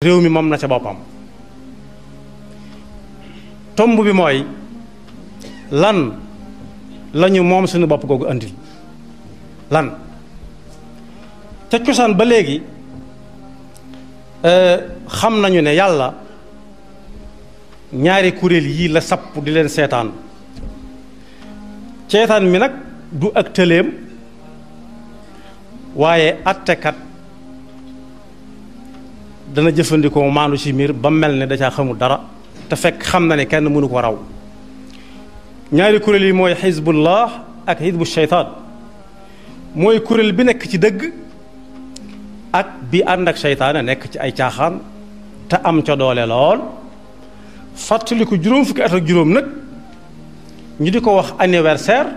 réew mi moom na ca boppam tomb bi mooy lan lañu moom suñu bopp googu andil lan ca cosaan ba léegi xam nañu ne yàlla ñaari kuréel yii la sapp di leen seetaan seetaan mi nag du ak tëleem waaye attekat dana jëfandikoo maandu ci miir ba mel ne da caa xamul dara te fekk xam na ne kenn mënu ko raw ñaari kuréel yi mooy xisbullah ak xisbu sheytaan mooy kuréel bi nekk ci dëgg ak bi ànd ak seytaane nekk ci ay caaxaan te am ca doole lool fàttaliku juróom fukki at ak juróom nag ñu di ko wax anniversaire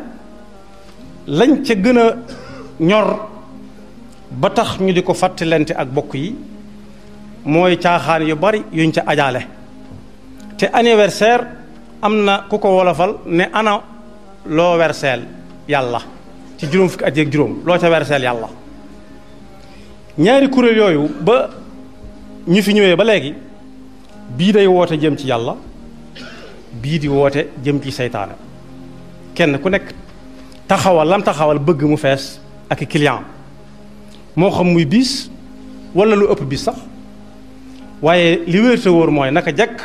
lañ ca gën a ñor ba tax ñu di ko fàttalante ak bokk yi mooy caaxaan yu bari yuñ ca ajaale te anniversaire am na ku ko wolofal ne ana loo werseel yàlla ci juróom fukki at ak juróom loo ca werseel yàlla ñaari kuréel yooyu ba ñu fi ñëwee ba léegi bii day woote jëm ci yàlla bii di woote jëm ci seytaane kenn ku nekk taxawal lam taxawal bëgg mu fees ak client moo xam muy bis wala lu ëpp bis sax waaye li wér te wóor mooy naka jekk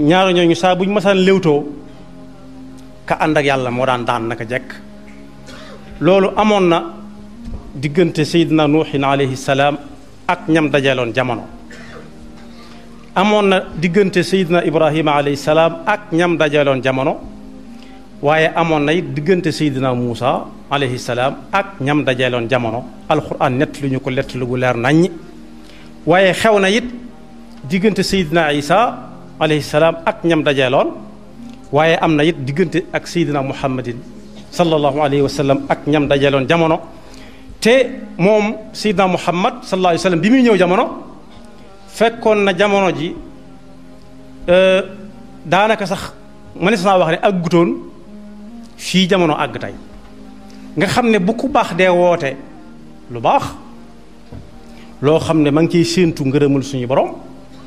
ñaar ñooñu saa buñ masaan léwtoo ka ànd ak yàlla moo daan naka jekk loolu amoon na diggante Seydina Nuuhin alayhi salaam ak ñam dajeeloon jamono amoon na diggante Seydina Ibrahima alayhi salaam ak ñam dajeeloon jamono waaye amoon na it diggante Seydina Muusa alayhi salaam ak ñam dajeeloon jamono alxuraan nett lu ñu ko lett lu gu leer naññ waaye xew na it diggante Seydina Isa alayhi salaam ak ñam dajeeloon waaye am na it diggante ak Seydina Muhammadin sallallahu alayhi wa sallam ak ñam dajeeloon jamono te moom Seydina Muhammad sallallahu alayhi wa sallam bi muy ñëw jamono fekkoon na jamono ji daanaka sax mënees naa wax ne àggutoon fii jamono àgg tey nga xam ne bu ku baax dee woote lu baax loo xam ne ma ngi ciy séentu ngërëmul suñu borom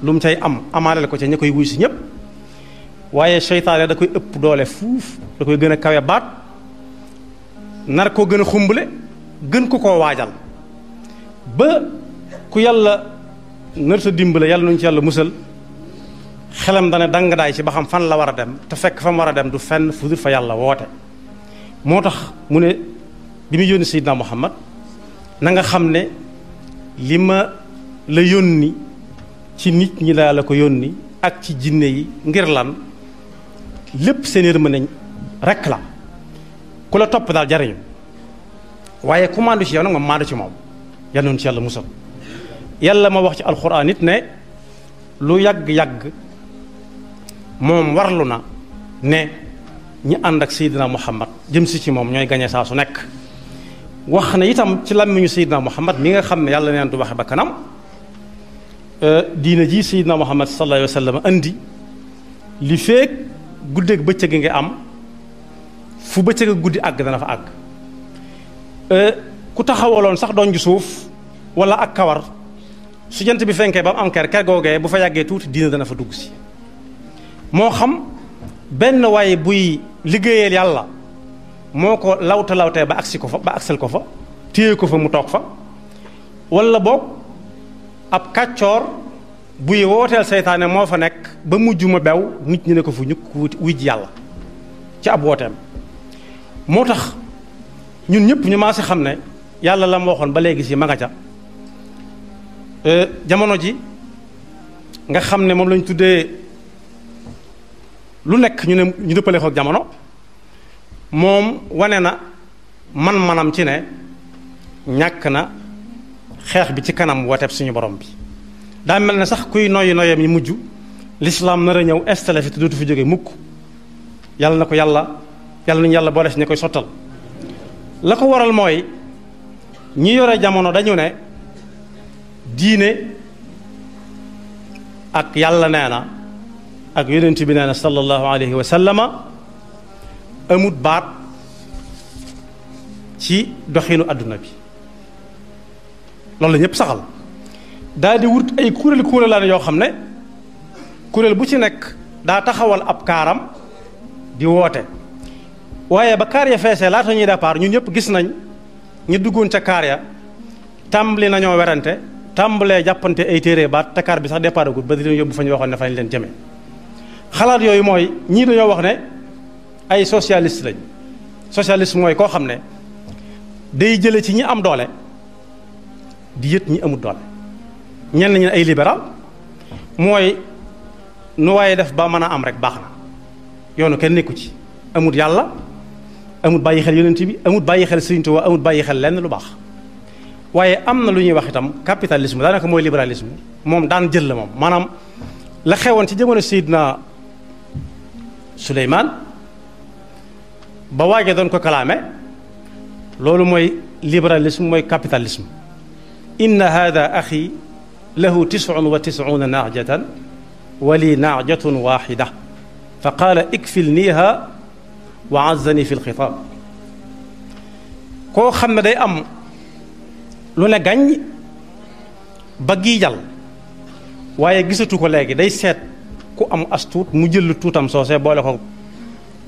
lu mu cay am amaale ko ca ña koy wuy si ñëpp waaye seytaane da koy ëpp doole fuuf da koy gën a kawe baat nar koo gën a xumbale gën ko koo waajal ba ku yàlla nar sa dimbale yàlla nuñu ci yàlla musal xelam dane dang daay ci ba xam fan la war a dem te fekk fa mu war a dem du fenn fu dul fa yàlla woote moo tax mu ne bi muy yónni Seydina Muhammad na nga xam ne li ma la yónni ci nit ñi laa la ko yónni ak ci jinne yi ngir lan lépp seen yërmande rekk la ku la topp daal jariñu waaye ku maandu ci yow nag ma maandu ci moom yal noonu ci yàlla musal yàlla ma wax ci alxuraan it ne lu yàgg-yàgg moom warlu na ne ñi ànd ak Seydina Muhammad jëm si ci moom ñooy gañe saa su nekk wax na itam ci làmmiñu Seydina Muhammad mi nga xam ne yàlla neen du waxe ba kanam diina ji Seydina Muhammad sallallahu alayhi wa sallam andi li feek guddeeg bëccëg nga am fu bëccëg ak guddi àgg dana fa àgg ku taxawaloon sax doon ju suuf wala ak kawar su jant bi fenkee ba mu am ker googee bu fa yàggee tuuti diina dana fa dugg si moo xam benn waaye buy liggéeyal yàlla moo ko lawtee ba agsi ko fa ba agsel ko fa téye ko fa mu toog fa wala boog ab kàccoor buy wooteel seytaane moo fa nekk ba mujj ma bew nit ñi ne ko fu ñukk wujj yàlla ci ab wooteem moo tax ñun ñëpp ñu maa si xam ne yàlla la ma waxoon ba léegi si ma nga ca jamono ji nga xam ne moom lañ tuddee lu nekk ñu dëppale ko ak jamono moom wane na man-manam ci ne ñàkk na xeex bi ci kanam wooteeb suñu borom bi daa mel ne sax kuy noyyi noyam yi mujj lislaam nar a ñëw installé fi te dootu fi jóge mukk yàlla na ko yàlla nañu yàlla boole si ne koy sottal la ko waral mooy ñi yore jamono dañu ne diine ak yàlla nee na ak yonent bi nee na sallallahu alayhi wa sallama amut baat ci doxinu àdduna bi loolu la ñëpp saxal daal di wut ay kuréelaan yoo xam ne kuréel bu ci nekk daa taxawal ab kaaram di woote waaye ba kaar ya feesee laata ñuy départ ñun ñëpp gis nañ ñu duggoon ca kaar ya tàmbali nañoo werante tàmbalee jàppante ay téere baat te kaar bi sax départ agul ba di leen yóbbu fa ñu waxoon ne fañ leen jëme xalaat yooyu mooy ñii dañoo wax ne ay socialiste lañ socialiste mooy koo xam ne day jële ci ñi am doole di yët ñi amul doole ñenn ñi ay libéral mooy nu waaye def ba mën a am rek baax na yoonu kenn nekku ci amut yàlla amut bàyyi xel yonent bi amut bàyyi xel Sëriñ Tuubaa amut bàyyi xel lenn lu baax waaye am na lu ñuy wax itam capitalisme daanaka mooy libéralisme moom daan jël la moom maanaam la xewoon ci jamono Seydina Suleymaan ba waaje doon ko kalaame loolu mooy libéralisme mooy capitalisme inna hada axi lahu 99 naajatan wa li naajatun waxida fa qaala ikfilniha wa azzani fi lxitaab koo xam ne day am lu ne gàññ ba giijal waaye gisatu ko léegi day seet ku am as tuut mu jël lu tuutam soosee boole ko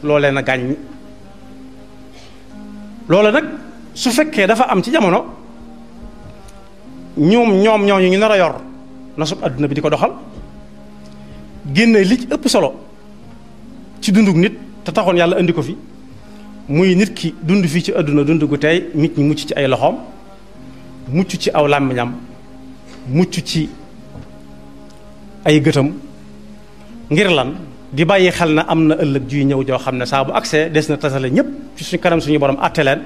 loolee na gàññ loolu nag su fekkee dafa am ci jamono ñoom ñooñu ñu nar a yor nasub adduna bi di ko doxal génne li ci ëpp solo ci dundug nit te taxoon yàlla indi ko fi muy nit ki dund fii ci adduna dund gu tey nit ñi mucc ci ay loxoom mucc ci aw làmmiñam mucc ci ay gëtam ngir lan di bàyyi xel na am na ëllëg juy ñëw joo xam ne saa bu accès des na tasale ñépp ci suñu kanam suñu borom àtte leen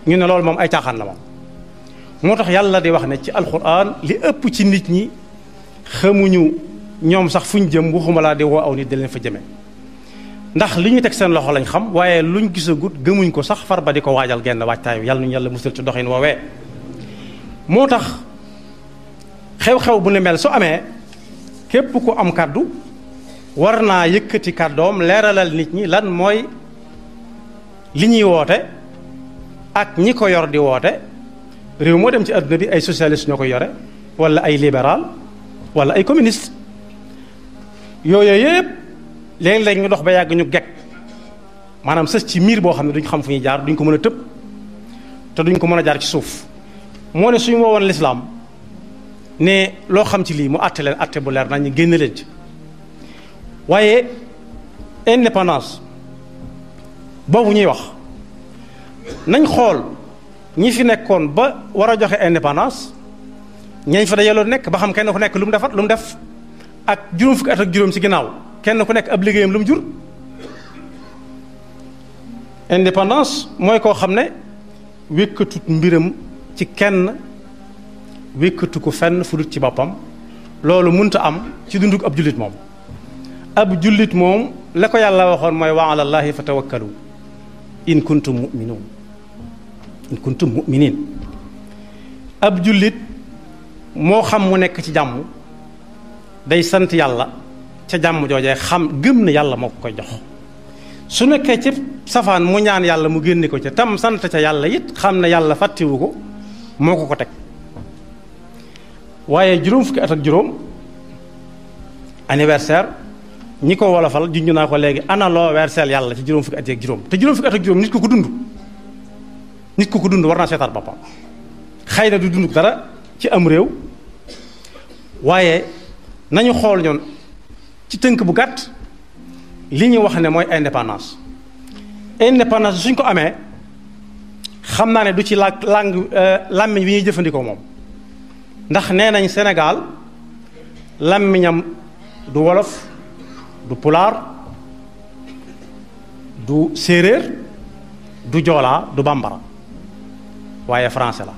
ñu ne loolu moom ay caaxaan la moom moo tax yàlla di wax ne ci alxuraan li ëpp ci nit ñi xamuñu ñoom sax fuñ jëm waxuma laa di woo aw nit di leen fa jëme ndax li ñu teg seen loxo lañ xam waaye luñ gisagut gëmuñ ko sax far ba di ko waajal genn waajtaayu yàlla nuñu yàlla musal ci doxin woowee moo tax xew-xew bu ne mel su amee képp ku am kàddu war naa yëkkati kàddoom leeralal nit ñi lan mooy li ñuy woote ak ñi ko yor di woote réew moo dem ci àdduna bi ay socialiste ñoo koy yore wala ay libéral wala ay communiste yooyu yëpp léeg-léeg ñu dox ba yàgg ñu gekk maanaam sës ci miir boo xam ne duñ xam fu ñuy jaar duñ ko mën a tëb te duñ ko mën a jaar ci suuf moo ne suñu woowoon lislaam ne loo xam ci lii mu àtte leen àtte bu leer nañ ñu génn leen ci waaye indépendance boobu ñuy wax nañ xool ñi fi nekkoon ba war a joxe indépendance ñañ fa dajaloo nekk ba xam kenn ku nekk lu mu def ak juróom fukki at ak juróom ci ginnaaw kenn ku nekk ab liggéeyam lu mu jur indépendance mooy koo xam ne wékkatut mbiram ci kenn wékkatu ko fenn fu dut ci boppam loolu mënta am ci dunduk ab jullit moom ab jullit moom la ko yàlla waxoon mooy wa ala llaahi fa tawakkalu in kuntum mu'minin in kuntum mu'minin ab jullit moo xam mu nekk ci jàmm day sant yàlla ca jàmm joojee xam gëm na yàlla moo ko koy jox su nekkee ci safaan mu ñaan yàlla mu génne ko ca tam sant ca yàlla it xam ne yàlla fàttiwu ko moo ko ko teg waaye juróom fukki at ak juróom anniversaire ñi ko wolofal junj naa ko léegi ana loo werseel yàlla ci juróom fukki at ak juróom te juróom fukki at ak juróom nit ku ko dund war naa seetaat boppam xëy na du dund dara ci am réew waaye nañu xool ñoon ci tënk bu gàtt li ñu wax ne mooy indépendance suñ ko amee xam naa ne du ci làmmiñ bi ñuy jëfandikoo moom ndax nee nañ Sénégal làmmiñam du wolof du pulaar du séeréer du joolaa du bambara waaye français la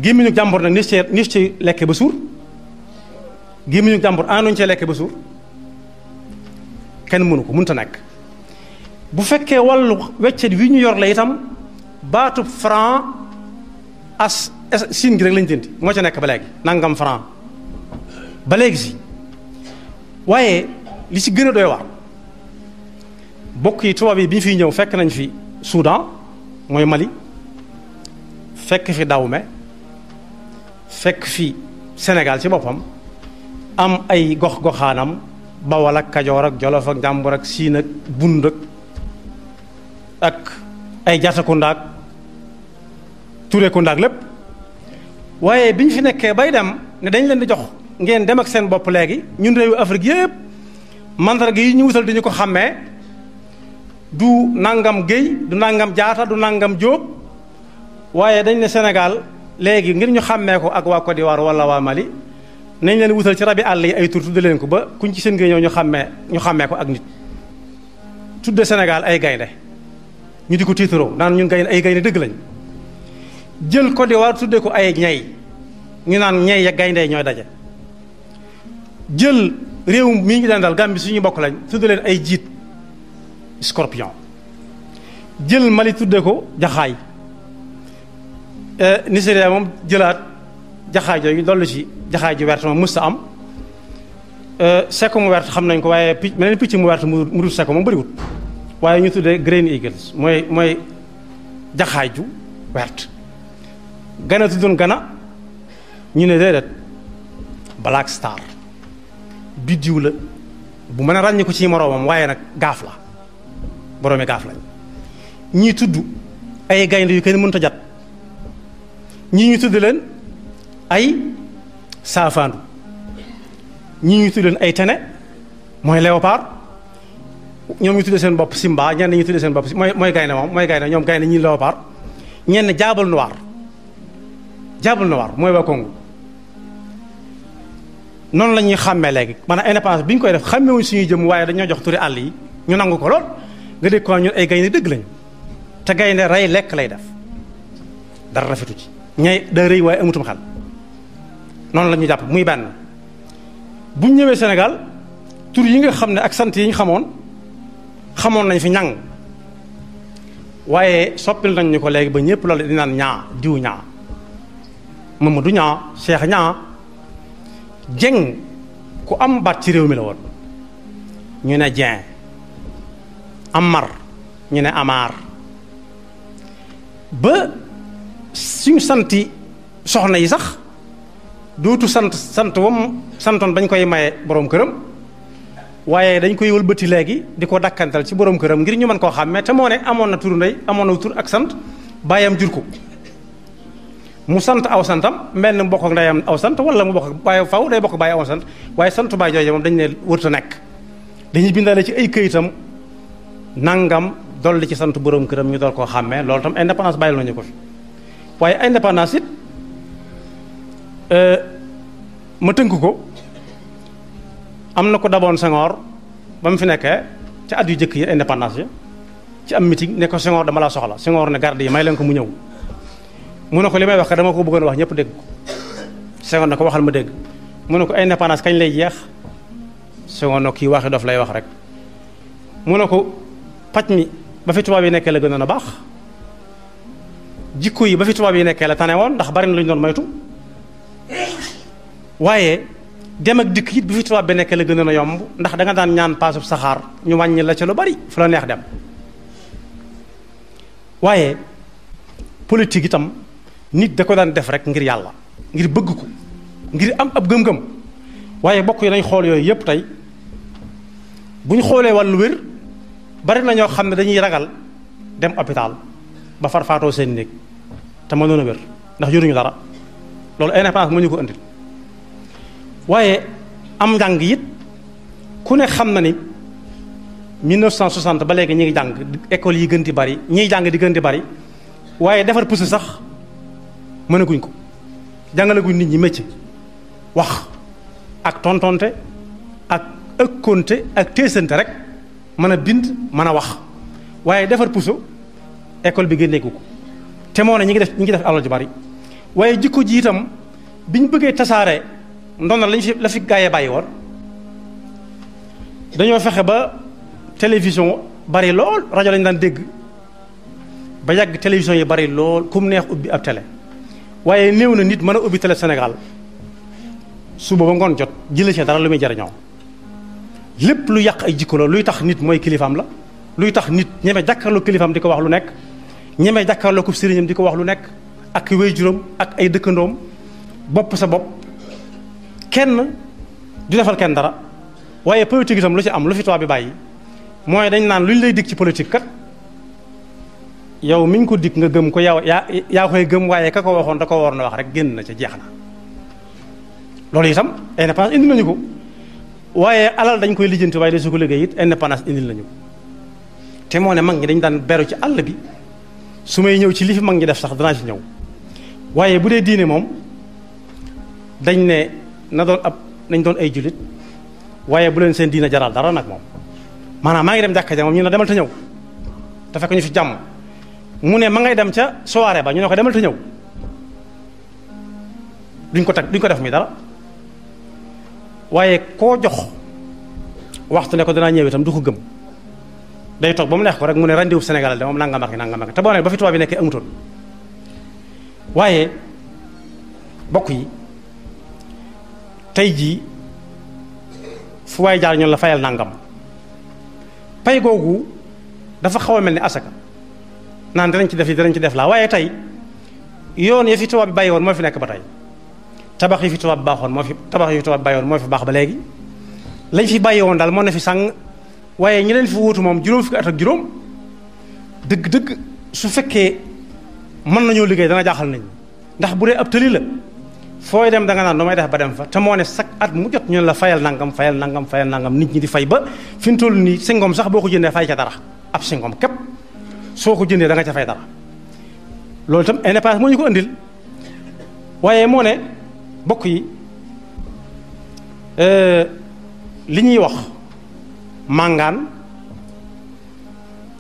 gémmiñu jàmbur nag ni ci lekke ba suur gémmiñu jàmbur anuñ cee lekke ba suur kenn mënu ko mënta nekk bu fekkee wàllu weccet wi ñu yor la itam baatub franc as siin gi rek lañ tënti moo ca nekk ba léegi nangam franc ba léegi si waaye li ci gën a doy waar bokk yi tubaab yi bi ñu fiy ñëw fekk nañ fi Soudan mooy Mali fekk fi Dahomey fekk fi Sénégal ci boppam am ay gox-goxaanam Bawol ak Kajoor ak Jolof ak Njàmbur ak Siin ak Bund ak ay Jatakunda ak Turekunda ak lépp waaye bi ñu fi nekkee bay dem ne dañ leen di jox ngeen dem ak seen bopp léegi ñun réewu Afrique yëpp mandarga yi ñu wutal di ñu ko xàmmee du nangam Géy du nangam Jaata du nangam Jóob waaye dañ ne Sénégal léegi ngir ñu xàmmee ko ak waa Côte d'Ivoire wala waa Mali nañ leen wutal ci rabi àll yi ay tur tudde leen ko ba kuñ ci seen ngay ñëw ñu xàmmee ko ak nit tudde Sénégal ay gaynde ñu di ko tiitaroo naan ñun gaynde ay gaynde dëgg lañ jël Côte d'Ivoire tudde ko ay ñay ñu naan ñay ya gaynde ñooy daje jël réew mii ngi daan dal Gambie suñu bokk lañ tudde leen ay jiit scorpion jël Mali tudde ko jaxaay Nigeria moom jëlaat jaxaay jooju dolli ci jaxaay ji wert moom mës ta am seko mu wert xam nañ ko waaye meneen picc mu wert mu dul seko moom bëriwut waaye ñu tuddee Green Eagles mooy jaxaay ju wert Gana tuddoon Gana ñu ne déedéet Black Star biddiw la bu mën a ràññi ko ci moroomam waaye nag gaaf la boroomi gaaf lañ ñii tudd ay gaynde yu kenn mënta jat ñii ñu tudd leen ay saafaandu ñii ñu tudd leen ay tene mooy léopard ñoom ñu tuddee seen bopp Simba ñenn ñu tuddee seen bopp mooy gaynde moom mooy gaynde ñoom gaynde ñii léopard ñenn jaabal noir mooy waa Congo noonu la ñuy xàmmee léegi maanaam indépendance bi ñu koy def xàmmewuñ suñuy jëm waaye dañoo jox turi àll yi ñu nangu ko lool nga dégg ko ñun ay gaynde dëgg lañu te gaynde rey lekk lay def dara rafetu ci ñay da rëy waaye amutum xel noonu la ñu jàpp muy benn bu ñu ñëwee Sénégal tur yi nga xam ne ak sant yi ñu xamoon nañ fi ñang waaye soppil nañ ñu ko léegi ba ñëpp loolu di naan ñaa diw ñaa Mamadou ñaa Cheikh ñaa jeng ku am baat ci réew mi la woon ñu ne Dieng Amar ñu ne Amar ba suñu santi soxna yi sax dootu sant wam santoon bañ koy maye borom këram waaye dañ koy wëlbati léegi di ko dakkantal ci borom këram ngir ñu mën koo xàmmee te moo ne amoon na turu ndey amoon na tur ak sant bàyyam jur ko mu sant aw santam mel na mu bokk ak ndeyam aw sant wala mu bokk ak bàyyi faw day bokk bàyyi aw sant waaye sant baay jooje moom dañ ne wërta nekk dañuy bindaale ci ay këyitam nangam dolli ci sant borom këram ñu door koo xàmmee loolu tam indépendance bàyyil nañu ko fi waaye indépendance it ma tënk ko am na ko daboon Senghor ba mu fi nekkee ci at yu jëkk yi indépendance yi ci am meeting ne ko Senghor dama laa soxla Senghor ne garde yi may leen ko mu ñëw mu ne ko li may wax ka dama ko bëggoon wax ñëpp dégg ko Senghor ne ko waxal ma dégg mu ne ko indépendance kañ lay jeex Senghor ne kii waxi dof lay wax rek mu ne ko paj mi ba fi tubaab yi nekkee la gënoon a baax jikko yi ba fi tubaab yi nekkee la tane woon ndax bari na lu ñu doon moytu waaye dem ak dikk it bi fi tubaab bi nekkee la gënoon a yomb ndax da nga daan ñaan paasub saxaar ñu wàññi la ca lu bari fu la neex dem waaye politique itam nit da ko daan def rek ngir yàlla ngir bëgg ko ngir am ab gëm-gëm waaye bokk yi nañ xool yooyu yépp tey bu ñu xoolee wàllu wér bari na ñoo xam ne dañuy ragal dem hôpital ba farfaatoo seen néeg te mënoon a wér ndax yoruñu dara loolu indépendance moo ñu ko andil waaye am njàng it ku ne xam na ni 1960 ba léegi ñi ngi jàng école yi gën di bari ñiy jàng di gën di bari waaye defar pousse sax mënaguñ ko jàngalaguñ nit ñi métier wax ak tontonte ak ëkkonte ak téesante rek mën a bind mën a wax waaye defar puso école bi génneeku ko te moo ne ñi ngi def alal ju bari waaye jikko ji itam bi ñu bëggee tasaare ndona la fi gaayee bàyyi woon dañoo fexe ba télévision bari lool rajo lañu daan dégg ba yàgg télévision yi bari lool kum neex ubbi ab télé waaye néew na nit mën a ubbi télé Sénégal suba ba ngoon jot jëlee ci dara lu muy jariñoo lépp lu yàq ay jikko la luy tax nit mooy kilifaam la luy tax nit ñeme jàkkaarloo kilifaam di ko wax lu nekk ñeme jàkkaarloo ko sëriñam di ko wax lu nekk ak waajuram ak ay dëkkandoom bopp sa bopp kenn du defal kenn dara waaye politique itam lu ci am lu fi tubaab bi bàyyi mooy dañ naan lu ñu lay dig ci politique kat yow miñ ko dig nga gëm ko yow yaa koy gëm waaye ka ko waxoon da ko waroon a wax rek génn na ca jeex na loolu itam indépendance indi nañu ko waaye alal dañ koy lijjanti waaye da su ko liggéey it indépendance indil nañu ko te moo ne mag ñi dañ daan beru ci àll bi su may ñëw ci li fi mag ñi def sax danaa ci ñëw waaye bu dee diine moom dañ ne na doon nañ doon ay jullit waaye bu leen seen diine jaral dara nag moom maanaam maa ngi dem jàkka ja moom ñu ne demal te ñëw te fekk ñu fi jàmm mu ne ma ngay dem ca soirée ba ñu ne ko demal te ñëw duñ ko def muy dara waaye koo jox waxtu ne ko danaa ñëw itam du ko gëm day toog ba mu neex ko rek mu ne rendez-vous Sénégal de moom nangam ak te boo ne ba fi tubaab bi nekkee amutoon waaye bokk yi tey jii fu waay jaar ñoon la fayal nangam pay googu dafa xaw a mel ni asaka naan danañ ci def li danañ ci def laa waaye tey yoon ya fi tubaab bi bàyyi woon moo fi nekk ba tey tabax yi fi tubaab bi baaxoon moo fi tabax yi fi tubaab bi bàyyi woon moo fi baax ba léegi lañ fi bàyyi woon daal moo ne fi sàng waaye ñi leen fi wuutu moom juróom fukki at ak juróom dëgg-dëgg su fekkee mën nañoo liggéey dana jaaxal nañ ndax bu dee ab tëli la fooy dem da nga naan nu may def ba dem fa te moo ne chaque at mu jot ñu la fayal nangam fayal nangam nit ñi di fay ba fi mu toll nii singom sax boo ko jëndee fay ca dara ab singom képp soo ko jëndee da nga ca fay dara loolu itam indépendance moo ñu ko andil waaye moo ne bokk yi li ñuy wax màngaan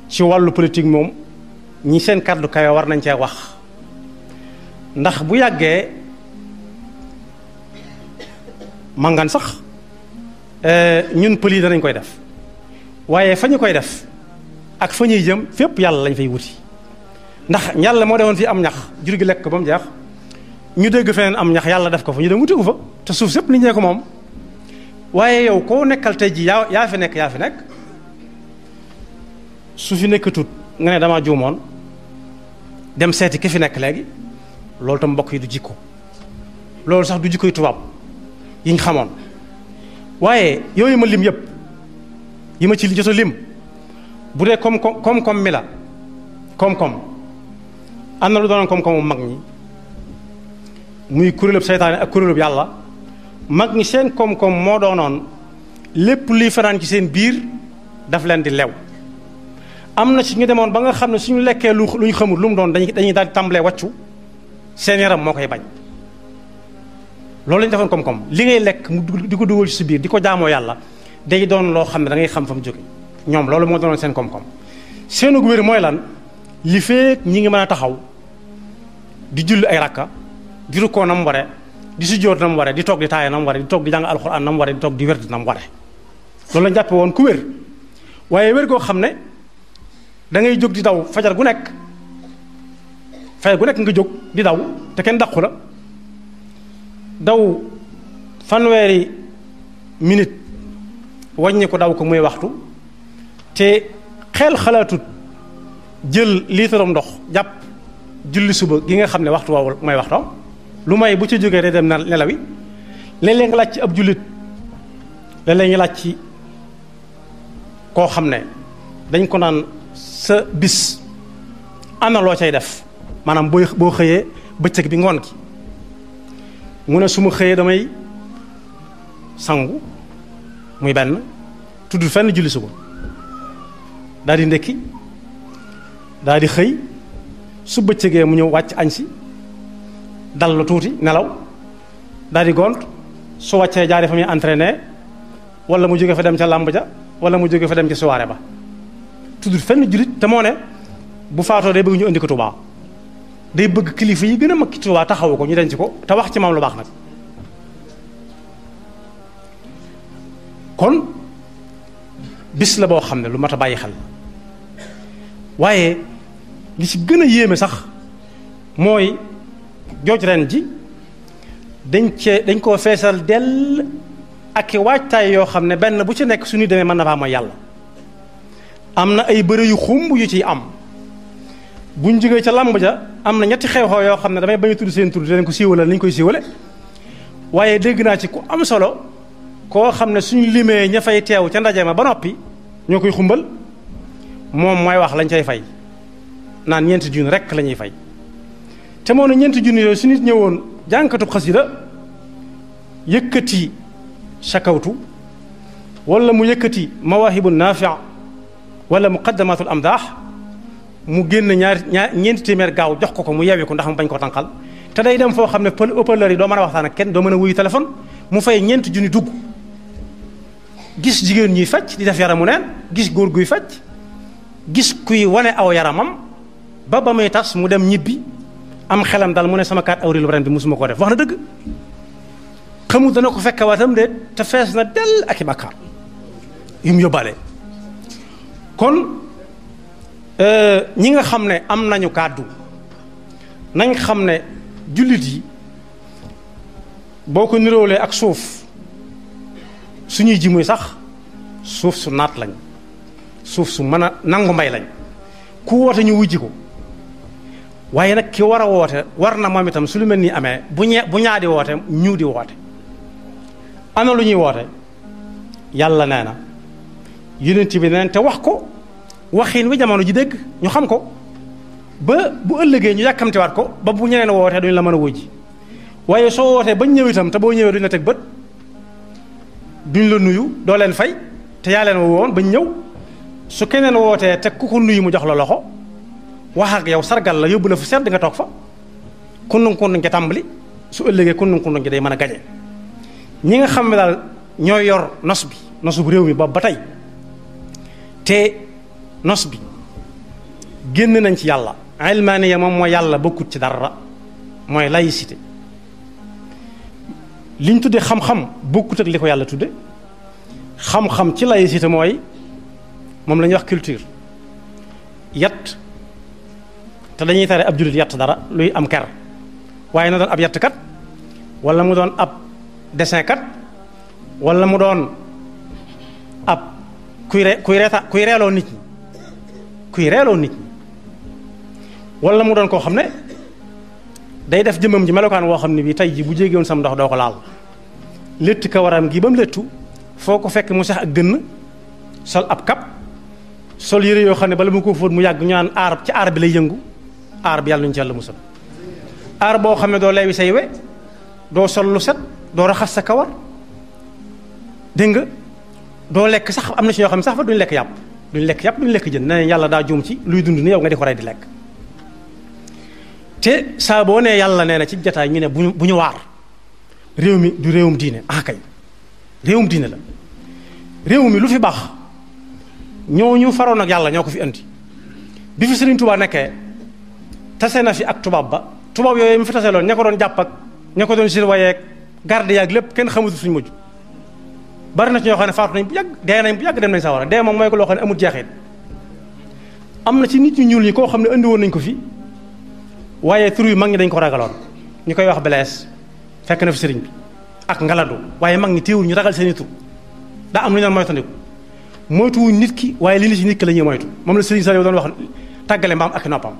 ci wàllu politique moom ñi seen kàddu kayo war nañ cee wax ndax bu yàggee màngaan sax ñun pël yi danañ koy def waaye fa ñu koy def ak fa ñuy jëm fépp yàlla lañ fay wuti ndax yàlla moo defoon fii am ñax jur gi lekk ko ba mu jeex ñu dégg feneen am ñax yàlla def ko fa ñu dem wuti ko fa te suuf sépp nit ñee ko moom waaye yow koo nekkal tey ji yaa fi nekk su fi nekkatut nga ne damaa juumoon dem seeti ki fi nekk léegi loolu tam mbokk yi du jikko loolu sax du jikkoy tubaab yi ñu xamoon waaye yooyu ma lim yëpp yi ma ci jot a lim bu dee koom-koom mi la koom-koom am na lu doonoon koom-koomu mag ñi muy kuréelub seytaane ak kuréelub yàlla mag ñi seen koom-koom moo doonoon lépp luy fanaan ci seen biir daf leen di lew am na ci ñu demoon ba nga xam ne suñu lekkee lu ñu xamul lu mu doon dañuy daal di tàmbalee wàccu seen yaram moo koy bañ loolu lañu defoon koom-koom li ngay lekk mu di ko dugal ci sa biir di ko jaamoo yàlla day doon loo xam ne da ngay xam fa mu jóge ñoom loolu moo doonoon seen koom-koom seenu wér mooy lan li feek ñi ngi mën a taxaw di julli ay rakka di rukkoo na mu ware di sujjóot na mu ware di toog di taaya na mu ware di toog di jàng alxuraan na mu ware di toog di wér na mu ware loolu lañ jàppe woon ku wér waaye wér goo xam ne da ngay jóg di daw fajar gu nekk nga jóg di daw te kenn dàqu la daw fanweeri minute wàññi ko daw ko muy waxtu te xel xalaatut jël liitaram ndox jàpp julli suba gi nga xam ne waxtu woowu mooy waxtoom lu may bu ca jógee day dem na nelawi léeg-léeg nga laaj ci ab jullit léeg-léeg nga laaj ci koo xam ne dañ ko naan sa bis am na loo cay def maanaam boo xëyee bëccëg bi ngoon gi mu ne su ma xëyee damay sangu muy benn tudd fenn julli suba daal di ndekki daal di xëy su bëccëgee mu ñëw wàcc añ si dal la tuuti nelaw daal di gont su wàccee jaaree fa muy entraîné wala mu jóge fa dem ca làmb ja wala mu jóge fa dem ca soirée ba tudd fenn jullit te moo ne bu faatoo day bëgg ñu indi ko Tuubaa day bëgg kilifa yi gën a mag ci Tuubaa taxawu ko ñu denc ko te wax ci moom lu baax nag kon bis la boo xam ne lu mat a bàyyi xel waaye li ci gën a yéeme sax mooy jooj ren ji dañ koo feesal dell ak i waajtaay yoo xam ne benn bu ci nekk suñu demee mën na faa mooy yàlla am na ay bëre yu xumb yu ciy am buñ jógee ca làmb ja am na ñetti xew-xew yoo xam ne damay bañ a tudd seen tur di leen ko siiwalal ni ñu koy siiwale waaye dégg naa ci ku am solo koo xam ne suñu limee ña fay teew ca ndaje ma ba noppi ñoo koy xumbal moom mooy wax lañ cay fay naan ñeenti junni rekk la ñuy fay te moo ne ñeenti junni yooyu su nit ñëwoon jànkatub xasida yëkkati shakawtu wala mu yëkkati mawaahibu naafi' wala muqaddamatul amdaax mu génn ñeenti téeméer gaaw jox ko mu yewi ko ndax mu bañ koo tànqal te day dem foo xam ne haut-parleur yi doo mën a waxtaan ak kenn doo mën a wuyu téléphone mu fay ñeenti junni dugg gis jigéen ñuy fecc di def yaramu neen gis góor guy fecc gis kuy wane aw yaramam ba muy tas mu dem ñibbi am xelam dal mu ne sama 4 avril ren bi musuma koo def wax na dëgg xamul dana ko fekk waatam de te fees na del ak i bàkkaar yu mu yóbbaale kon ñi nga xam ne am nañu kàddu nañ xam ne jullit yi boo ko niróolee ak suuf suñuy ji muy sax suuf su naat lañ suuf su mën a nangu mbay lañ ku woote ñu wujji ko waaye nag ki war a woote war na moom itam su lu mel nii amee bu ñaa di woote ñu di woote ana lu ñuy woote yàlla nee na yonent bi neen te wax ko waxin wi jamono ji dégg ñu xam ko ba bu ëllëgee ñu yàkkamtiwaat ko ba bu ñeneen wootee duñ la mën a wujji waaye soo wootee bañ ñëw itam te boo ñëwee duñ la teg bët duñ la nuyu doo leen fay te yaa leen woon bañ ñëw su keneen wootee te ku ko nuyu mu jox la loxo wax ak yow sargal la yóbbu la fu sedd nga toog fa kundung kundung ca tàmbali su ëllëgee kundung kundung ci day mën a gañe ñi nga xam ne daal ñooy yor nos bi nosu bu réew mi boobu ba tey te nos bi génn nañ ci yàlla ilmaaniya moom mooy yàlla bokkut ci dara mooy laïcité liñ tudde xam-xam bokkut ak li ko yàlla tudde xam-xam ci laïcité mooy moom la ñuy wax culture yat te dañuy tere ab jullit yatt dara luy am ker waaye na doon ab yattkat wala mu doon ab dessin kat wala mu doon ab kuy reeloo nit ñi kuy reeloo nit ñi wala mu doon koo xam ne day def jëmmam ji melokaan woo xam ne bii tey ji bu jéggiwoon sam ndox doo ko laal létt ka waram gi ba mu léttu foo ko fekk mu sax ak gënn sol ab kap sol yére yoo xam ne bala mu ko fóot mu yàgg ñu naan aar ci aar bi lay yëngu aar bi yàlla nañu ci yàlla musal aar boo xam ne doo leewi say we doo sol lu set doo raxas sa kawar dégg nga doo lekk sax am na ci ñoo xam ne sax fa duñ lekk yàpp duñ lekk jën nee yàlla daa juum ci luy dund ni yow nga di ko rey di lekk te saa boo nee yàlla nee na ci jataay ñu ne bu ñu waar réew mi du réewum diine kay réewum diine la réew mi lu fi baax ñooñu faroon ak yàlla ñoo ko fi indi bi fi Sëriñ Tuubaa nekkee tase na fi ak tubaab ba tubaab yooyu mu fi tase loon ña ko doon jàpp ak ña ko doon surveiller garde yaag lépp kenn xamutu suñu mujj bari na ci ñoo xam ne faatu nañ bu yàgg dee nañ bu yàgg dem nañ sawara dee moom mooy ko loo xam ne amul jeexit am na ci nit ñu ñuul ñi koo xam ne indi woon nañ ko fi waaye tur yu mag ñi dañ ko ragaloon ñu koy wax belees fekk na fi sëriñ bi ak ngaladu waaye mag ñi téewul ñu ragal seeni tur daa am lu ñu doon moytandiku moytuwuñ nit ki waaye li ni ci nit ki la ñuy moytu moom la sëriñ Saliou doon wax tàggale mbaam ak noppam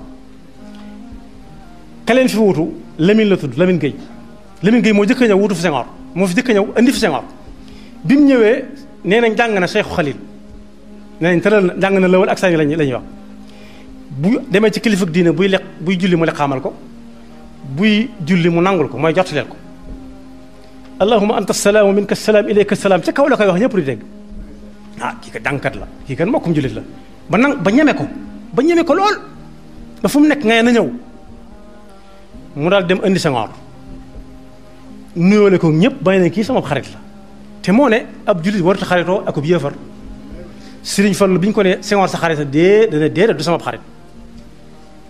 ka leen fi wuutu Lamine la tudd Lamine Gueye moo jëkk a ñëw wuutu fi Senghor moo fi jëkk a ñëw indi fi Senghor bi mu ñëwee nee nañ jàng na Cheikh Khalil nee nañ tëral na jàng na lawal ak sani la ñuy wax bu demee ci kilifa diine buy julli mu xamal ko buy julli mu nangul ko mooy jottaleel ko allahumma anta salaamu minka salaam ilayka salaam ca kaw la koy wax ñëpp di dégg kii ka jàngkat la kii kan mbokkum jullit la ba ñeme ko lool ba fu mu nekk ngay na ñëw mu daal dem indi Senghor nuyoole ko ñëpp bay ne kii sama xarit la te moo ne ab jullit warut a xaritoo ak ab yéefar Sëriñ Fallu bi ñu ko ne Senghor sa xarit dana déedéet du sama xarit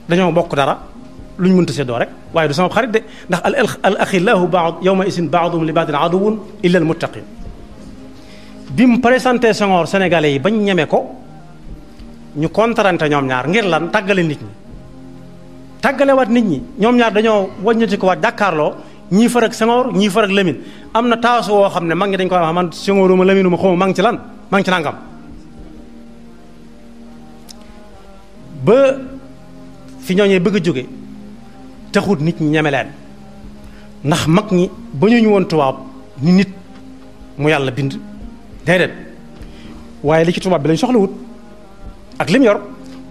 dañoo bokk dara lu ñu mënta seddoo rek waaye du sama xarit de ndax al axillahu yawma isin baaduhum li baadin aduwwun illa al muttaqin bi mu présenté Senghor Sénégalais yi bañ ñeme ko ñu kontarante ñoom ñaar ngir lan tàggale nit ñi tàggalewaat nit ñi ñoom ñaar dañoo wàññati ko waat jàkkaarloo ñii far ak Senghor ñii far ak Lamine am na taasu woo xam ne mag ñi dañ ko wax man Senghoruma Laminuma xaw ma maa ngi ci lan maa ngi ci nangam ba fi ñooñee bëgg a jóge taxut nit ñi ñeme leen ndax mag ñi ba ñu woon tubaab ni nit mu yàlla bind déedéet waaye li ci tubaab bi lañ soxla wut ak lim yor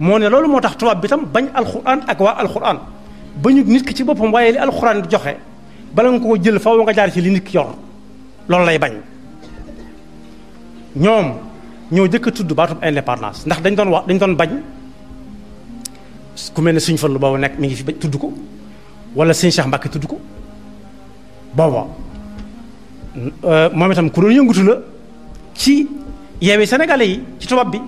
moo ne loolu moo tax tubaab bi tam bañ alxuraan ak waa alxuraan bañu nit ki ci boppam waaye li alxuraan di joxe bala nga ko jël faaw nga jaar ci li nit ki yor loolu lay bañ ñoom ñoo jëkk a tudd baatub indépendance ndax dañ doon bañ ku mel ne Sëñ Fallu boobu nekk mi ngi fi tudd ko wala Sëñ Cheikh Mbacke tudd ko booba moom itam ku doon yëngutu la ci yeewi sénégalais yi ci tubaab bi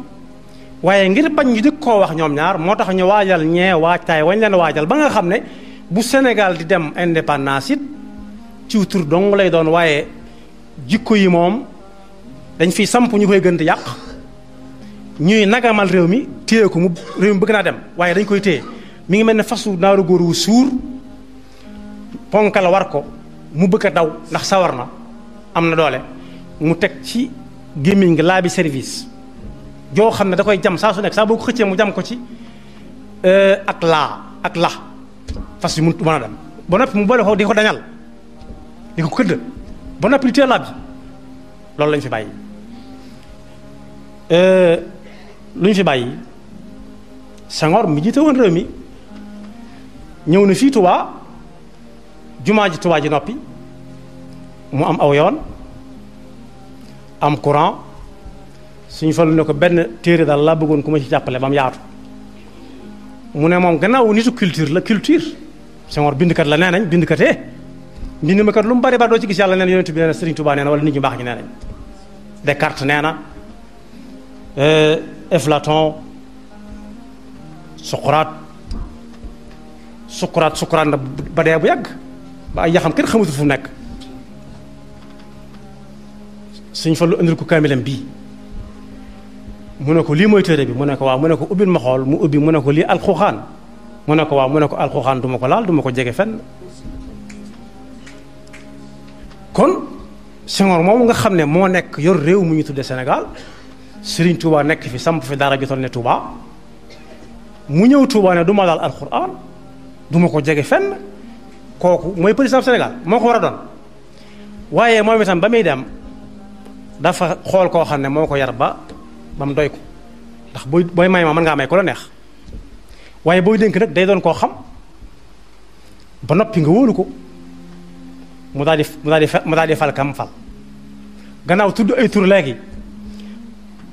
waaye ngir bañ ñu dëkk koo wax ñoom ñaar moo tax ñu waajal waajtaay wañ leen waajal ba nga xam ne bu Sénégal di dem indépendance it ci tur dong lay doon waaye jikko yi moom dañ fiy samp ñu koy gën di yàq ñuy nagamal réew mi téye ko mu réew mi bëgg naa dem waaye dañ koy téye mi ngi mel ne fasu naaru góor wu suur ponkal war ko mu bëgg a daw ndax sawar na am na doole mu teg ci gémmiñ nga laa bi service joo xam ne da koy jam saa su nekk saa boo ko xëccee mu jam ko ci ak la fas yi mun mën a dem ba noppi mu boole ko di ko dañal di ko këdd ba noppi di teel laa bi loolu lañ fi bàyyi lu ñu fi bàyyi Senghor mi jiite woon réew mi ñëw na fii Touba jumaa ji Touba ji noppi mu am aw yoon am courant suñu Fallu ne ko benn téere daal laa bëggoon ku ma ci jàppale ba mu yaatu mu ne moom gannaaw nitu culture la culture Senghor bindkat la nee nañ bindkatee mbind ma kat lu mu bari ba doo ci gis yàlla nee na yonent bi nee na Serigne Touba nee na wala nit ñu baax ñi nee nañ Descartes nee na Platon Socrate na ba dee bu yàgg ba ay yaxam kenn xamatul fu mu nekk Sëñ Fallu indil ko kaamilam bii mu ne ko lii mooy téere bi mu ne ko waaw mu ne ko ubbil ma xool mu ubbi mu ne ko lii alxuraan mu ne ko waaw mu ne ko alxuraan du ma ko laal du ma ko jege fenn kon Senghor moom nga xam ne moo nekk yor réew mu ñu tuddee Sénégal Serigne Touba nekk fi samp fi dara jotoon ne Touba mu ñëw Touba ne du ma laal alxuraan du ma ko jege fenn kooku mooy président Sénégal moo ko war a doon waaye moom itam ba muy dem dafa xool koo xam ne moo ko yar ba mu doy ko ndax booy may ma mën ngaa may ko la neex waaye booy dénk nag day doon koo xam ba noppi nga wóolu ko mu daal di fal kam fal gannaaw tudd ay tur léegi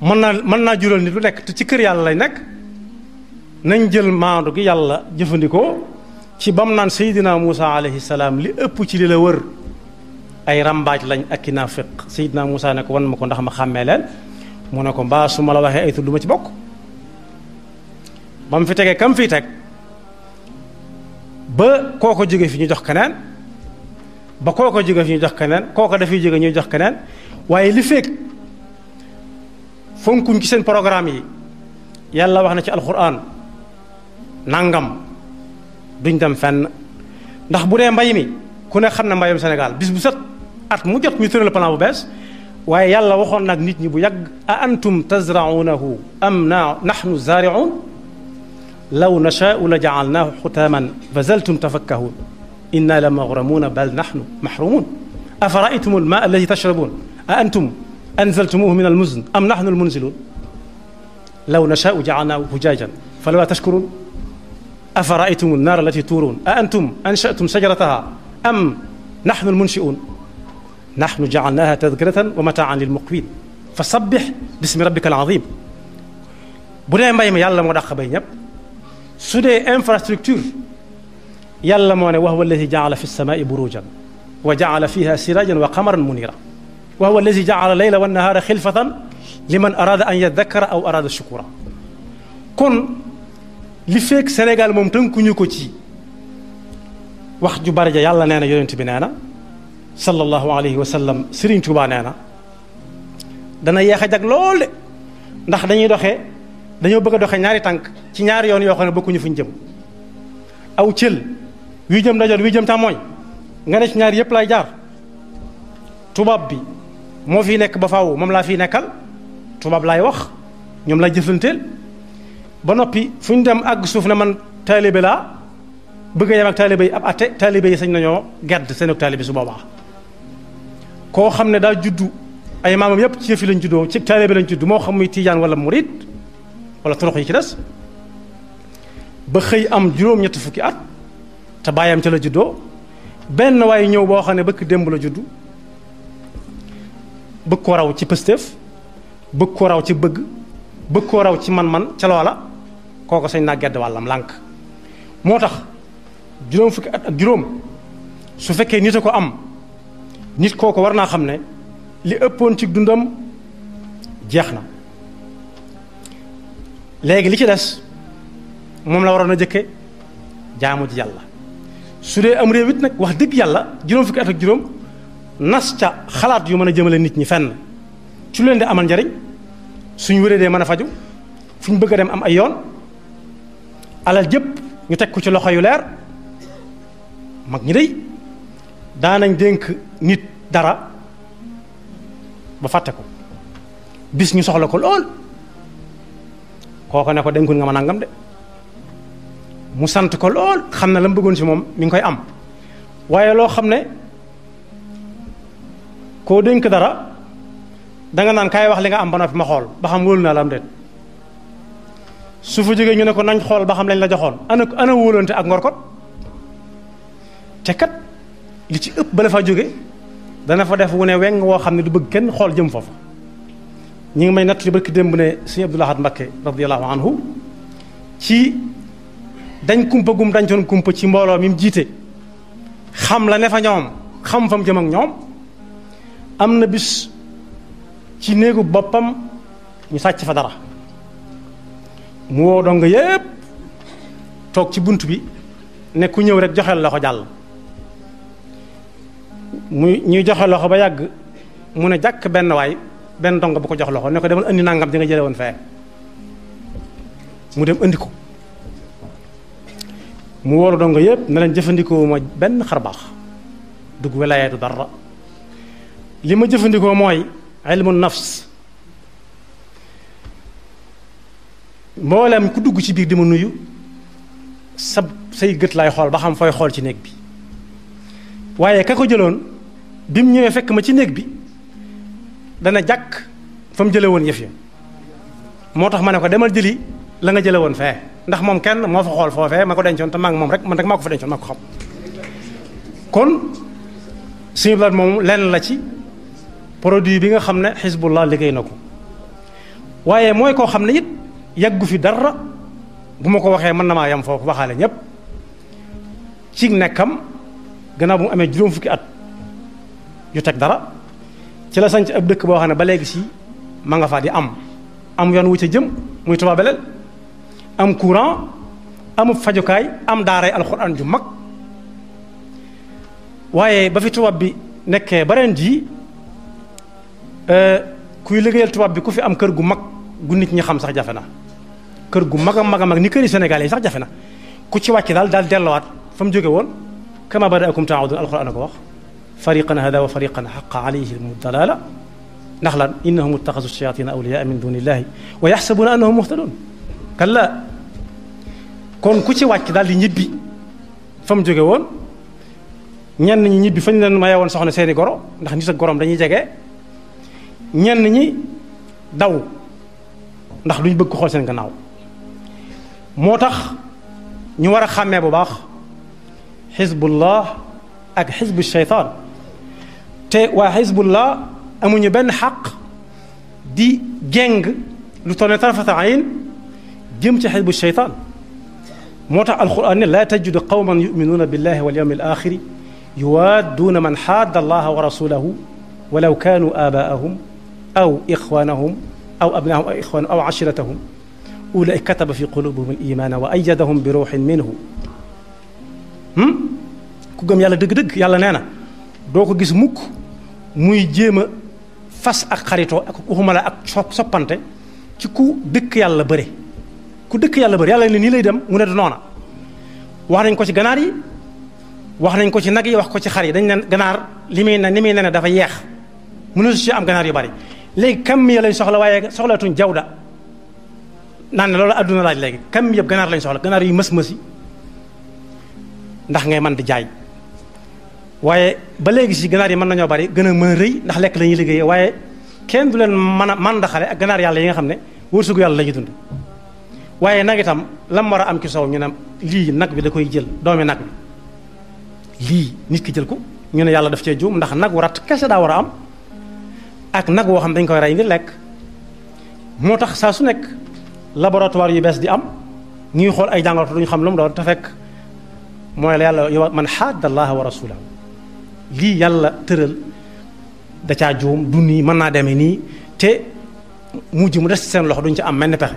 mën naa jural nit lu nekk te ci kër yàlla lay nekk nañ jël maandu gi yàlla jëfandikoo ci bam naan Seydina Muusa alayhi salaam li ëpp ci li la wër ay rambaaj lañ ak i naafiq Seydina Muusa ne ko wan ma ko ndax ma xàmmee leen mu ne ko mbaa su ma la waxee ay tur du ma ci bokk ba mu fi tegee kam fii teg ba kooko jóge fi ñu jox keneen ba kooko jóge fi ñu jox keneen kooko dafay jóge ñuy jox keneen waaye li fekk fonkuñ ci seen programme yi yàlla wax na ci alxuraan nangam duñ dem fenn ndax bu dee mbay mi ku ne xam ne mbayam Sénégal bis bu set at mu jot ñu tëral plan bu bees waaye yàlla waxoon nag nit ñi bu yàgg a antum tazraunahu am nahnu zaariun law nashaau la jaalnaahu xutaaman fa zaltum tafakkahun inna la maghramuuna bal nahnu mahrumun afa raaytum almaa alladi tashrabun a antum anzaltumuhu min almuzn am nahnu almunzilun law nashaau jaalnaahu hujaajan falawlaa tashkurun afa raaytum annaar allati tuurun a antum anshatum shajarataha am nahnu almunshi'un nahnu jaalnaaha tadkiratan wa mataan lilmuqwin fa sabbix bismi rabbika alazim bu dee mbay mi yàlla moo dàq bay ñëpp su dee infrastructure yàlla moo ne wa huwa alladi jaala fi samaai burujan wa jaala fiha sirajan wa qamaran munira wa huwa alladi jaala layla wa nahaara xilfatan liman arada an yadakkara aw arada shukura kon li fekk Sénégal moom tënkuñu ko ci wax ju bari ja yàlla nee na yonent bi nee na sallallahu alayhi wa sallam Serigne Touba nee na dana yeex a jag lool de ndax dañoo bëgg a doxee ñaari tànk ci ñaari yoon yoo xam ne bokkuñu fuñ jëm aw cël wi jëm ndajoor wi jëm càmmooñ nga ne ci ñaari yëpp lay jaar tubaab bi moo fi nekk ba faaw moom laa fiy nekkal tubaab laay wax ñoom lay jëflanteel ba noppi fu ñu dem àgg suuf ne man taalibe laa bëgg a yem ak taalibe yi ab atte taalibe yi sañ nañoo gedd seen ak taalibe su boobaa koo xam ne daa juddu ay maamam yépp ci yëf yi lañ juddoo ci taalibe lañ judd moo xam muy tiijaan wala murid wala turux yi ci des ba xëy am juróom-ñetti fukki at te bàyyam ca la juddoo benn waaye ñëw boo xam ne bëkk démb la juddu bëgg ko raw ci pëstéef bëgg ko raw ci bëgg ko raw ci man-man ca loola kooko sañ naa gedd wàllam lànk moo tax juróom fukki at ak juróom su fekkee nit a ko am nit kooko war naa xam ne li ëppoon ci dundam jeex na léegi li ci des moom la waroon a jëkke jaamu ji yàlla su dee am réew it nag wax dëgg yàlla juróom fukki at ak juróom nas ca xalaat yu mën a jëmale nit ñi fenn ci lu leen di amal njariñ suñ wéree dee mën a faju fu ñu bëgg a dem am ay yoon alal jëpp ñu teg ko ci loxo yu leer mag ñi dey daanañ dénk nit dara ba fàtte ko bis ñu soxla ko lool kooko ne ko dénkul nga ma nangam de mu sant ko lool xam ne la mu bëggoon ci moom mi ngi koy am waaye loo xam ne koo dénk dara danga naan kaay wax li nga am ba noppi ma xool ba xam wóolu naa la am déet su fa jógee ñu ne ko nañ xool ba xam lañ la joxoon ana wóolante ak ngorkot te kat li ci ëpp ba la fa jóge dana fa def wu ne weng woo xam ne du bëgg kenn xool jëm foofa ñi ngi may natt li barki démb ne sëñ Abdou Lahad Mbacké radiyallahu anhu ci dañ kumpa gum dañtoon kumpa ci mbooloo mi mu jiite xam la ne fa ñoom xam fa mu jëm ak ñoom am na bis ci néegu boppam ñu sàcc fa dara mu woo dong yépp toog ci bunt bi ne ku ñëw rek joxeel loxo jàll muy ñuy joxe loxo ba yàgg mu ne jàkk benn waay benn dong bu ko jox loxo ne ko demal indi nangam di nga jële woon fee mu dem indi ko mu wóolu dong yépp ne leen jëfandikoo ma benn xar baax dugg wilaayatu dara li ma jëfandikoo mooy ilmu nafs mboolem ku dugg ci biir di ma nuyu say gët laay xool ba xam fooy xool ci néeg bi waaye ka ko jëloon bi mu ñëwee fekk ma ci néeg bi dana jàkk fa mu jële woon yëf ya moo tax ma ne ko demal jëli la nga jële woon fee ndax moom kenn moo fa xool foofee ma ko dencoon te maa ngi moom rek man rek maa ko fa dencoon maa ko xam kon suñu blaat moom lenn la ci produit bi nga xam ne xisbullah liggéey na ko waaye mooy koo xam ne it yàggu fi dara bu ma ko waxee mën na maa yam foofu waxaale ñépp ci nekkam gannaaw bu mu amee juróom fukki at yu teg dara ci la sanc ab dëkk boo xam ne ba léegi si ma nga fa di am yoon wu ca jëm muy Touba Belel am courant amub fajukaay am daaray alxuraan ju mag waaye ba fi tubaab bi nekkee bareen ji kuy liggéeyal tubaab bi ku fi am kër gu mag gu nit ñi xam sax jafe na kër gu mag a mag a mag ni këri Sénégal yi sax jafe na ku ci wàcc daal delluwaat fa mu jóge woon kama badaakum taawudun alxuraan a ko wax fariqan hada wa fariqan xaqa alayhim dalala ndax lan innahum ittaxasu shayatina awliyaa min dunillahi wa yaxsabuna annahum muhtadun kalla kon ku ci wàcc daal di ñibbi fa mu jóge woon ñenn ñi ñibbi fañ leen maye woon soxna seeni goro ndax nit ak gorom dañuy jege ñenn ñi daw ndax duñ bëgg ko xool seen gannaaw moo tax ñu war a xàmmee bu baax xisbullah ak xisbu shaytaan te waa xisbullah amuñu benn xaq di jeng lu toll ne tarfata ayn jëm ci xisbu shaytaan moo tax alquran ne laa tajidu qawman yuminuuna billahi wal yawmi al axiri yuwaadduuna man xaadda allaha wa rasulahu walaw kaanu aabaahum aw ixwaanahum aw abnaahum aw ixwaanahum aw ashiratahum ulaika kataba fi qulubihim al imaana wa ayyadahum bi ruuxin minhu ku gëm yàlla dëgg-dëgg yàlla nee na doo ko gis mukk muy jéem a fas ak xaritoo ak waxuma la ak soppante ci ku dëkk yàlla bëre ku dëkk yàlla bëre yàlla ne nii lay dem mu ne du noona wax nañ ko ci ganaar yi wax nañ ko ci nag yi wax ko ci xar yi dañ ne ganaar li muy ne dafa yeex mënu si am ganaar yu bari léegi kam mi lañ soxla waaye soxlaatuñ jawda naan ne loolu adduna laaj léegi kam mi yëpp ganaar lañ soxla ganaar yu mës-mësi ndax ngay mën di jaay waaye ba léegi si ganaar yi mën nañoo bari gën a mën a rëy ndax lekk la ñuy liggéeyee waaye kenn du leen mën a màndaxale ak ganaar yàlla yi nga xam ne wërsëgu yàlla la ñuy dund waaye nag itam lam war a am ci soow ñu ne lii nag bi da koy jël doomi nag bi lii nit ki jël ko ñu ne yàlla daf cee juum ndax nag wu rat kese daa war a am ak nag woo xam dañ koy rey ngir lekk moo tax saa su nekk laboratoire yu bees di am ñuy xool ay jàngoro duñu xam lu mu doon te fekk mooy la yàlla yow man xaadda allaha wa rasulahu lii yàlla tëral da caa juum du nii mën naa demee nii te mujj mu des ci seen loxo duñ ci am mel ni pexe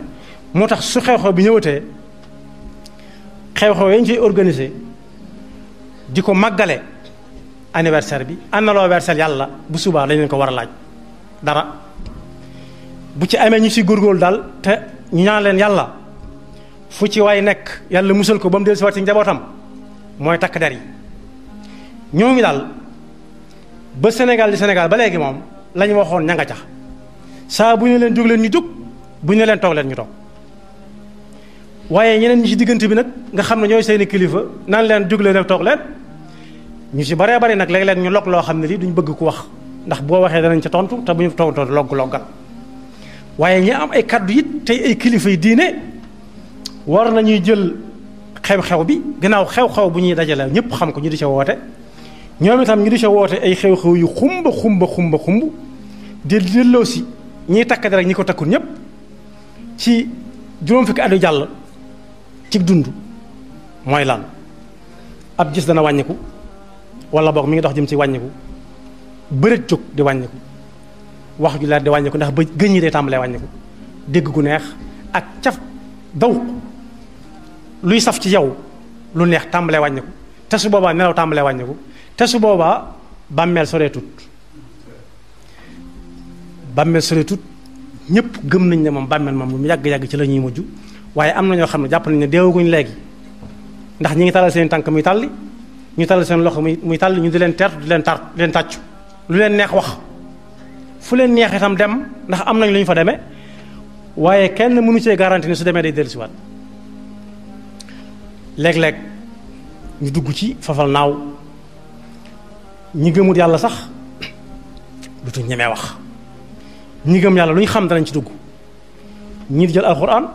moo tax su xew-xew bi ñëwatee xew-xew yañ ciy organisé di ko màggale anniversaire bi am na loo versel yàlla bu subaa dañ leen ko war a laaj dara bu ci amee ñu si góorgóorlu daal te ñu ñaan leen yàlla fu ci waay nekk yàlla musal ko ba mu del si waat ci njabootam mooy takk der yi ñoo ngi daal ba Sénégal di Sénégal ba léegi moom la ñu waxoon ña nga ca saa bu ñu leen jóg leen ñu jóg bu ñu leen toog leen ñu toog waaye ñeneen ñi ci diggante bi nag nga xam ne ñooy seeni kilifa naan leen jóg leen ak toog leen ñu si baree bari nag léeg-léeg ñu log loo xam ne lii duñ bëgg ku wax ndax boo waxee danañ ca tontu te bu ñu tontoo loggal waaye ñi am ay kaddu it tey ay kilifa yi diine war nañuy jël xew-xew bi gannaaw xew-xew bu ñuy dajale ñëpp xam ko ñu di ca woote ñoom itam ñu di ca woote ay xew-xew yu xumb di delloo si ñiy takk rek ñi ko takkul ñëpp ci juróom fukki at yu jàll ci dund mooy lan ab gis dana wàññiku wala boog mi ngi dox jëm ci wàññiku bëreet jóg di wàññiku wax ju leer di wàññiku ndax ba gëñ yi day tàmbalee wàññiku dégg gu neex ak caf daw luy saf ci yow lu neex tàmbalee wàññiku te su boobaa nelaw tàmbalee wàññiku te su boobaa bàmmeel soreetut ñëpp gëm nañ ne moom bàmmeel moom mu yàgg-yàgg ci la ñuy mujj waaye am na ñoo xam ne jàpp nañ ne deewaguñ léegi ndax ñi ngi talal seen tànk muy tàlli ñu talal seen loxo muy tàlli ñu di leen teertu di leen tàccu lu leen neex wax fu leen neex itam dem ndax am nañ lu ñu fa demee waaye kenn mënu cee garanti ne su demee day dellusiwaat léeg-léeg ñu dugg ci fafal naaw ñi gëmut yàlla sax dutu ñemee wax ñi gëm yàlla lu ñu xam danañ ci dugg ñii di jël alxuraan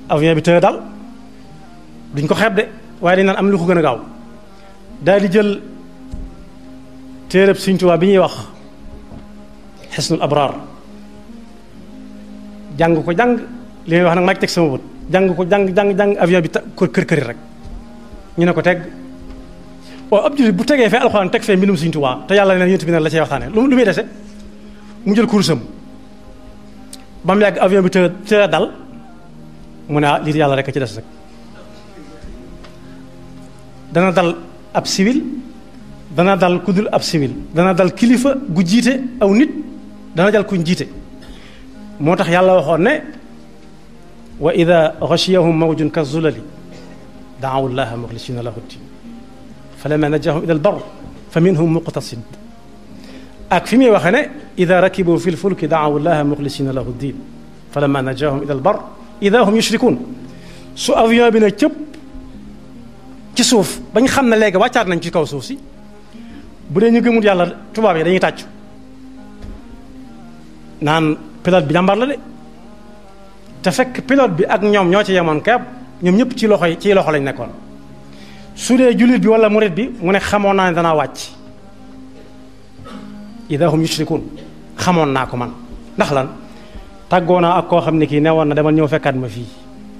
avion bi tëye dal duñ ko xeeb de waaye dañ naan am lu ko gën a gaaw daal di jël téereb Sëriñ Tuubaa bi ñuy wax xisnul abraar jàng ko jàng li may wax nag maa ngi teg sama bët jàng ko jàng avion bi kër këri rek ñu ne ko teg waaw ab jullit bu tegee fee alxuraan teg fee mbindum Sëriñ Tuubaa te yàlla ne yonent bi ne la cay waxtaane lu muy dese mu jël kursam ba mu yàgg avion bi te dal mu ne lii yàlla rek a ci des rek dana dal ab civil dana dal ku dul ab civil dana dal kilifa gu jiite aw nit dana dal kuñ jiite moo tax yàlla waxoon ne wa ida ghashiyahum mawjun ka zulali daawu llaha muxlisina lahu ddin fa lamma najahum ila albar fa minhum muqtasid ak fi muy waxee ne ida rakibu fi lfulki daawu llaha muxlisina lahu ddin fa lamma najahum ila albar ida hum yushrikun su avion bi ne cëpp ci suuf bañ xam ne léegi wàccaat nañ ci kaw suuf si bu dee ñu gëmul yàlla tubaab yi dañuy tàccu naan pilote bi jàmbar la de te fekk pilote bi ak ñoom ñoo ci yemoon keeb ñoom ñëpp ci loxo lañ nekkoon su dee jullit bi wala murit bi mu ne xamoon naa ne danaa wàcc ida hum yushrikun xamoon naa ko man ndax lan tàggoo naa ak koo xam ne kii newoon na demal ñëw fekkaat ma fii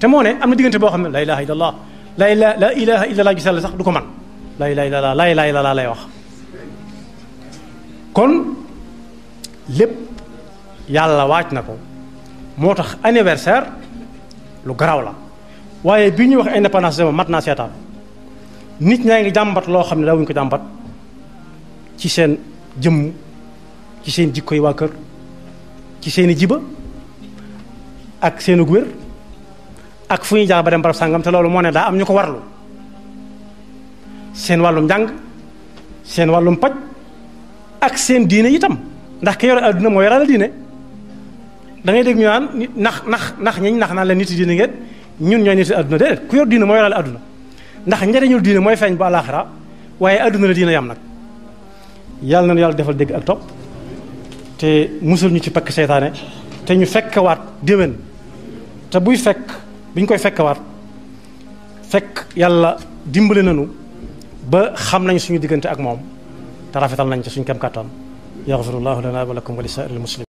te moo ne am na diggante boo xam ne la ilaha illallah la ilaha illallah gi sell sax du ko man la ilaha illallah la ilaha illallah lay wax kon lépp yàlla waaj na ko moo tax anniversaire lu garaaw la waaye bi ñuy wax indépendance de mat naa seetaan nit ñaa ngi jàmbat loo xam ne daawuñu ko jàmbat ci seen jëmm ci seen jikko yi waa kër ci seeni jiba ak seenu wér ak fu ñuy jaar ba dem barab sàngam te loolu moo ne daa am ñu ko warlu seen wàllum njàng seen wàllum paj ak seen diine itam ndax ki yore adduna moo yoraale diine da ngay dégg ñu naan nax ñiñ nax naan leen nit diine ngeen ñun ñooy nit adduna déedéet ku yor diine moo yoraale adduna ndax njariñul diine mooy feeñ ba àllaaxira waaye adduna la diine yam nag yàlla nañu yàlla defal dégg ak topp te musul ñu ci pakk seytaane te ñu fekkawaat déwén te buñ koy fekkawaat fekk yàlla dimbale nañu ba xam nañ suñu diggante ak moom te rafetal nañ ci suñu kem kàttan yaxfirullahu lana wa lakum wa li saa'iril muslimin